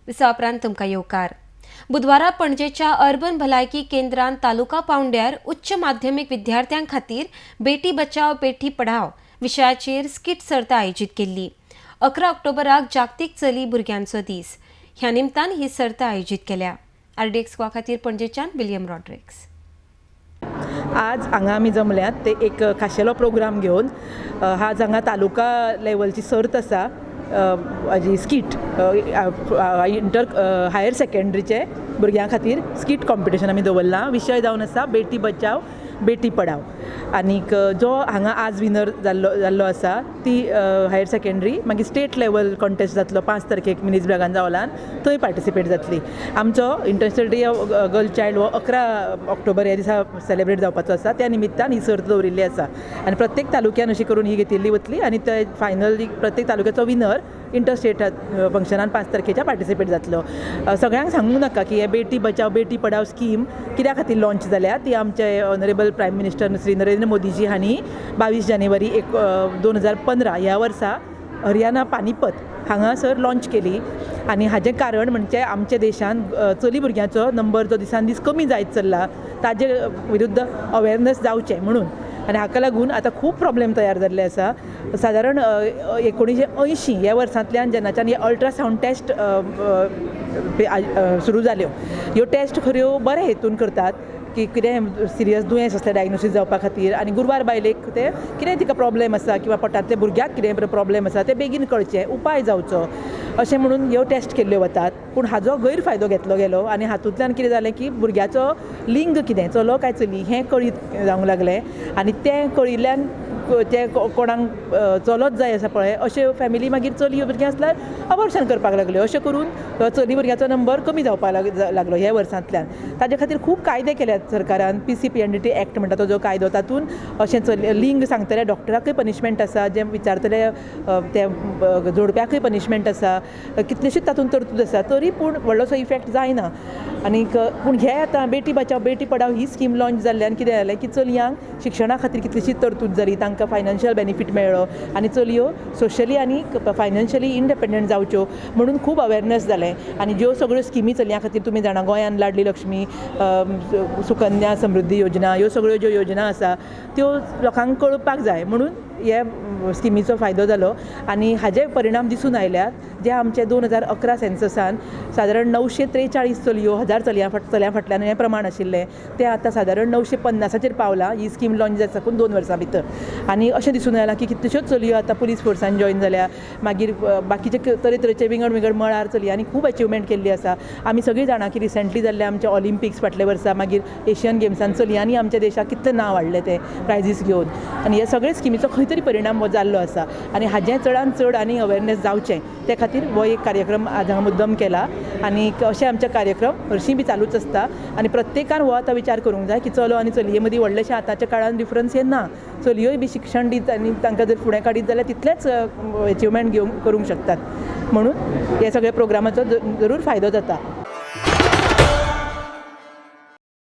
दिसा उपरांत तुमकां येवकार. बुधवारा पणजेच्या अर्बन भलायकी केंद्रान तालुका पावंड्यार उच्च माध्यमीक विद्यार्थ्यां खातीर बेटी बचाव बेटी पढाव विशयाचेर स्किट सर्त आयोजीत केल्ली. 11 ऑक्टोबराक जागतीक चली भुरग्यांचो दीस ह्या निमतान ही सर्त आयोजीत केल्या. आरडीएक्स गोवा खातीर पणजेच्यान विलियम रॉड्रिक्स. आज हांगा आमी जमल्यात ते एक खाशेलो प्रोग्राम घेवन. आज हांगा तालुका लेवलची सर्त आसा, हाजी स्कीट, इंटर हायर सेकंडरीचे भुरग्यां खातीर स्कीट कॉम्पिटिशन आमी दवरलां. विशय जावन आसा बेटी बचाव बेटी पढाव. आनीक जो हांगा आज विनर जाल्लो आसा ती हायर सेकंडरी मागीर स्टेट लेवल कॉन्टेस्ट जातलो 5 तारखेक मिनीज ब्रागांझा हॉलान, थंय पार्टिसिपेट जातली. आमचो international day of girl child हो 11 ऑक्टोबर ह्या दिसा सेलेब्रेट जावपाचो आसा. त्या निमित्तान ही सर्त दवरिल्ली आसा आनी प्रत्येक तालुक्यान अशी करून ही घेतिल्ली वतली आनी ते फायनल प्रत्येक तालुक्याचो विनर इंटर स्टेट फंक्शनान 5 तारखेच्या पार्टिसिपेट जातलो. सगळ्यांक सांगूंक नाका की हे बेटी बचाव बेटी पढाव स्कीम कित्या खातीर लॉन्च जाल्या ती आमचे honourable prime minister Shri Narendra Modiji हांणी 22 जानेवारी 2015 ह्या वर्सा हरियाणा पानीपत हांगासर लॉन्च केली. आनी हाजें कारण म्हणजे आमच्या देशान चली भुरग्यांचो नंबर जो दिसान दीस कमी जायत चल्ला ताजे विरुद्ध अवेरनेस जावचें म्हणून. आनी हाका लागून आतां खूब प्रॉब्लेम तयार जाल्ले आसा. सादारण 1980 ह्या वर्सांतल्यान जेन्नाच्यान हे अल्ट्रासावंड टेस्ट सुरू जाल्यो, ह्यो टेस्ट खऱ्यो बऱ्या हेतून करतात की कितें सिरियस दुयेंस आसल्यार डायग्नोसीस जावपा खातीर आनी गुरवार बायलेक तें कितें तिका प्रॉब्लेम आसा किंवा पोटांतल्या भुरग्याक कितें प्रॉब्लेम आसा तें बेगीन कळचें, उपाय जावचो अशें म्हणून ह्यो टेस्ट केल्ल्यो वतात. पूण हाजो गैरफायदो घेतलो गेलो आनी हातूंतल्यान कितें जालें की भुरग्याचो लिंग कितें, चलो काय चली हें कळीत जावंक लागलें आनी तें कळिल्ल्यान ते कोणाक चलोच जाय आसा पळय अश्यो फॅमिली मागीर चली भुरगीं आसल्यार अबॉर्शन करपाक लागल्यो. अशें करून चली भुरग्याचो नंबर कमी जावपाक लागलो ह्या वर्सांतल्यान. ताजे खातीर खूब कायदे केल्यात सरकारान. PCPNDT act म्हणटा तो जो कायदो, तातूंत अशें चली लिंग सांगतल्या डॉक्टराकय पनिशमेंट आसा, जे विचारतले ते जोडप्याकय पनिशमेंट आसा, कितलेशीच तातूंत तरतूद आसा. तरी पूण व्हडलोसो इफेक्ट जायना. आनीक पूण हे आतां बेटी बचाव बेटी पढाव ही स्कीम लॉन्च जाल्ल्यान कितें जालें की चलयांक शिक्षणा खातीर कितलीशी तरतूद जाली, तांकां फायनान्शियल बेनिफीट मेळ्ळो आनी चलयो सोशली आनी फायनान्शियली इंडिपेंडंट जावच्यो म्हणून खूब अवेरनेस जालें. आनी ज्यो सगळ्यो स्किमी चलयां खातीर तुमी जाणा, गोंयान लाडली लक्ष्मी, सुकन्या समृद्धी योजना, ह्यो सगळ्यो ज्यो योजना आसा त्यो लोकांक कळपाक जाय म्हणून हे स्किमीचो फायदो जालो. आनी हाजे परिणाम दिसून आयल्यात जे आमचे 2011 सेन्ससान सादारण 943 चलयो 1000 चलयां फाटल्यान हें प्रमाण आशिल्लें तें आतां सादारण 950चेर पावलां ही स्कीम लॉन्च जात साकून 2 वर्सां भितर. आनी अशें दिसून आयलां की कितल्योश्योच चलयो आतां पुलीस फोर्सान जॉयन जाल्या, मागीर बाकीचे तरेतरेचे विंगड विंगड मळार चलयांनी खूब अचिवमेंट केल्ली आसा. आमी सगळीं जाणां की रिसेंटली जाल्ले आमचे ऑलिम्पिक्स फाटल्या वर्सा, मागीर एशियन गेम्सान चलयांनी आमच्या देशाक कितलें नांव हाडलें तें प्रायजीस घेवन. आनी हे सगळे स्किमीचो खंय तरी परिणाम हो जाल्लो आसा आनी हाजें चडान चड आनी अवेरनेस जावचें ते खातीर हो एक कार्यक्रम आज हांगा मुद्दम केला. आनी अशे आमचे कार्यक्रम हरशीं बी चालूच आसता आनी प्रत्येकान हो आतां विचार करूंक जाय की चलो आनी चलये मदीं व्हडलेशें आतांच्या काळान डिफरन्स हे ना. चलयोय बी शिक्षण दीत आनी तांकां जर फुडें काडीत जाल्यार तितलेंच अचिवमेंट घेवन करूंक शकतात म्हणून हे सगळे प्रोग्रामाचो जरूर फायदो जाता.